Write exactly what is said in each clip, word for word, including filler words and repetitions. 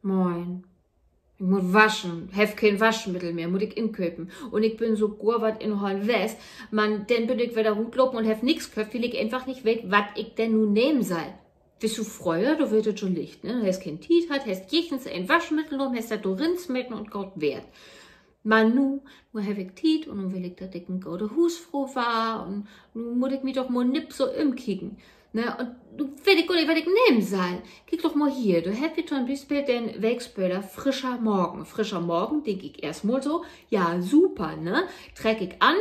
Moin. Ik mutt waschen, heff keen Waschmiddel mehr, mutt ik inköpen. Un ik bün sogor wat inhollen west, man denn bün ik wedder rutlopen un heff nix köfft, wiel ik eenfach nich weet, wat ik denn nu nehmen sall. Weetst du, fröher, dor weer dat so licht, ne? Du hest keen Tiet hatt, hest jichtens een Waschmiddel nahmen, hest dat dor rinsmeten un goot weer 't. Man nu, nu heff ik Tiet un nu will ik, dat ik en gode Huusfro warr un nu mutt ik mi doch mal nipp so ümkieken. Ne, un nu weet ik gor nich, wat ik nehmen sall. Kiek doch mal hier, dor hebbt wi to'n Bispeel den Weekspöler Frischer Morgen. Frischer Morgen, denk ik eerstmal so, ja, super, ne? Treck ik an,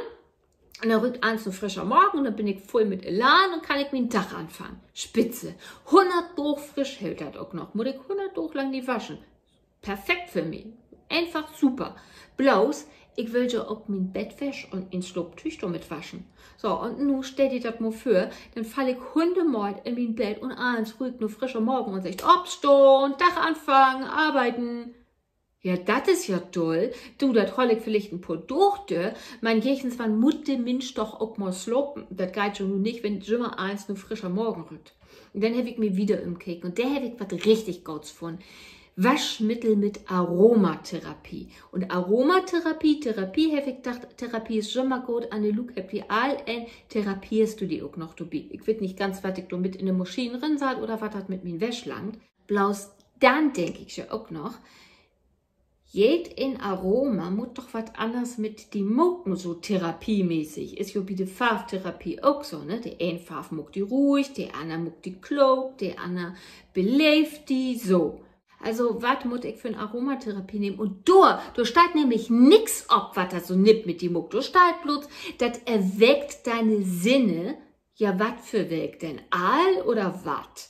un denn rüükt allens na frischer Morgen un denn bün ik vull mit Elan un kann ik mien Dag anfangen. Spitze. Hunnert Daag frisch höllt dat ok noch. Mutt ik hunnert Daag lang nich waschen. Perfekt för mi. Eenfach super. Bloots, ik will ja ok mien Bettwäsch un mien Slaaptüüg dormit waschen. So, un nu stell di dat mal vör, denn fall ik hunnemööd in mien Bett un allens rüükt na frischer Morgen un seggt: Opstahn, Dag anfangen, arbeiden. Ja, dat is ja dull. Du, dat holl ik villicht en poor Daag dör, man jichtenswann mutt de Minsch doch ok mal slapen. Dat geiht ja nu nich, wenn jümmer allens na frischer Morgen rüükt. Un denn heff ik mi wieder ümkeken un dor heff ik wat richtig Goots funnen. Waschmiddel mit Aromatherapie. Un Aromatherapie, Therapie, heff ik dacht, Therapie is jümmer goot, an de Luuk hebbt wi all een, therapierst du di ok noch dorbi. Ik weet nich ganz, wat ik dor mit in de Maschien rin sall oder wat dat mit mien Wäsch langt. Bloots denn denk ik ja ok noch, jeedeen Aroma mutt doch wat anners mit di maken, so therapiemäßig. Is jo bi de Farvtherapie ok so, ne? De een Farv maakt di ruhig, de anner maakt di klook, de anner beleevt di, so. Also, wat mutt ik för 'n Aromatherapie nehmen? Un dor, dor steiht nämlich nix op, wat dat so nipp mit di maakt. Dor steiht blots, dat erweckt deine Sinne. Ja, wat för welk denn? All oder wat?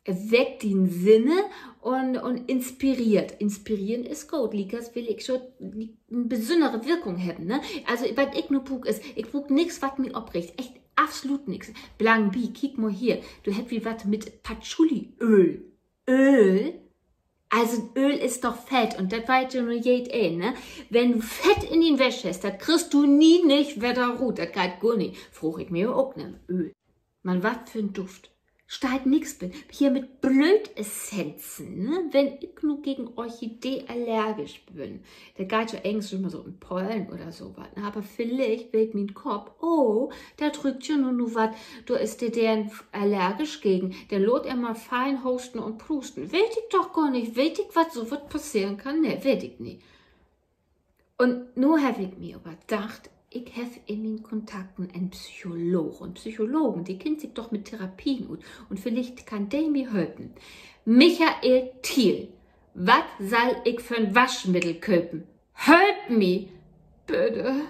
Erweckt dien Sinne un, un inspireert. Inspireren is goot. Liekers will ik so en besünnere Wirkung hebben, ne? Also, wat ik nu bruuk, is, ik bruuk nix, wat mi opreegt. Echt absolut nix. Blangenbi, kiek mal hier. Dor hebbt wi wat mit Patchouli-Ööl. Ööl? Also, Ööl is doch Fett un dat weet ja nu jeedeen, ne? Wenn du Fett in dien Wäsch hest, dat kriggst du nie nich wedder rut. Dat geiht gor nich. Fraag ik mi ok na Ööl. Man wat för 'n Duft. Steiht nix bi. Hier mit Blöötessenzen, ne? Wenn ik nu gegen Orchidee allergisch bün, dat geiht ja egens jümmer so üm Pollen oder so wat, ne? Aver villicht weet mien Kopp: Oh, dat rüükt ja nu na wat, dor is de Deern allergisch gegen. Denn laat ehr mal fein hoosten un prusten. Weet ik doch gor nich. Weet ik, wat so wat passeren kann? Nee, weet ik nich. Un nu heff ik mi aver dacht, ik heff in mien Kontakten en Psycholoog. Un Psychologen, de kennt sik doch mit Therapien ut. Un villicht kann de mi helpen. Michael Thiel, wat sall ik för 'n Waschmiddel köpen? Help mi, bitte.